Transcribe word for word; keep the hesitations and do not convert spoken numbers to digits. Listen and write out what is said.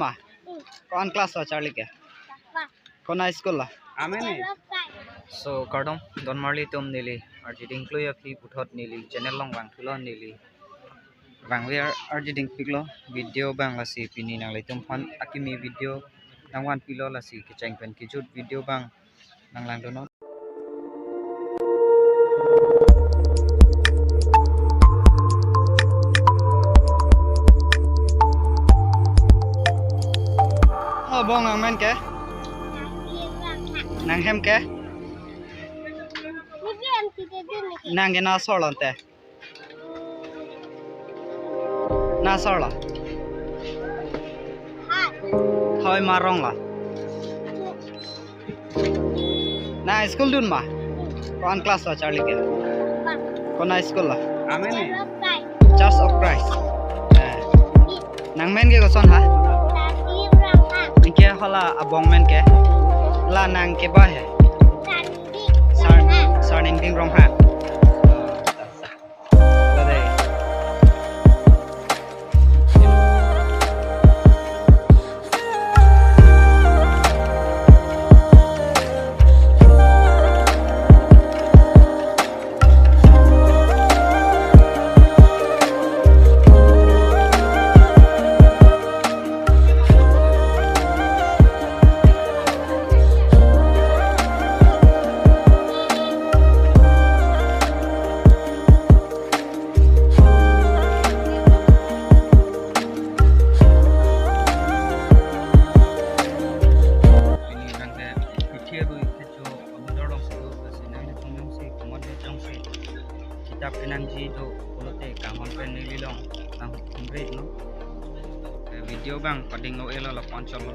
Ma, ko-an class lo charli ke? Kona school lo? Amen. So, kardom, don marli atum, neli R J Dingklui aphi puthot neli channel along vangthulo, neli vangve R J Dingpik lo. Video abang lasi pini nanglitum aphan akimi video nangvanpilo, lasi kecheng pen kejut video abang nanglangdunnon. Abong, nangmen ke? Nanghem ke? Nang ke na asor lo ante? Na asor lo? Hoi, ma arong lo? Na school dun ma? Ko-an class lo charli ke? Kona school lo? Amen. Church of Christ. Eh. Nangmen ke koson ha? Nang ke hala abong men ke? La nang ke ba he? Sar, Sarningding Ronghang. Pini abang ke Kuthia Rui Kecho Amudar along si do, lasi nanglitum jongsi, komat jongsi kitap kenangji do pulote kanghon pen neli along nang humrit non. Eh, video abang pading lo elo, lapu-an cholo.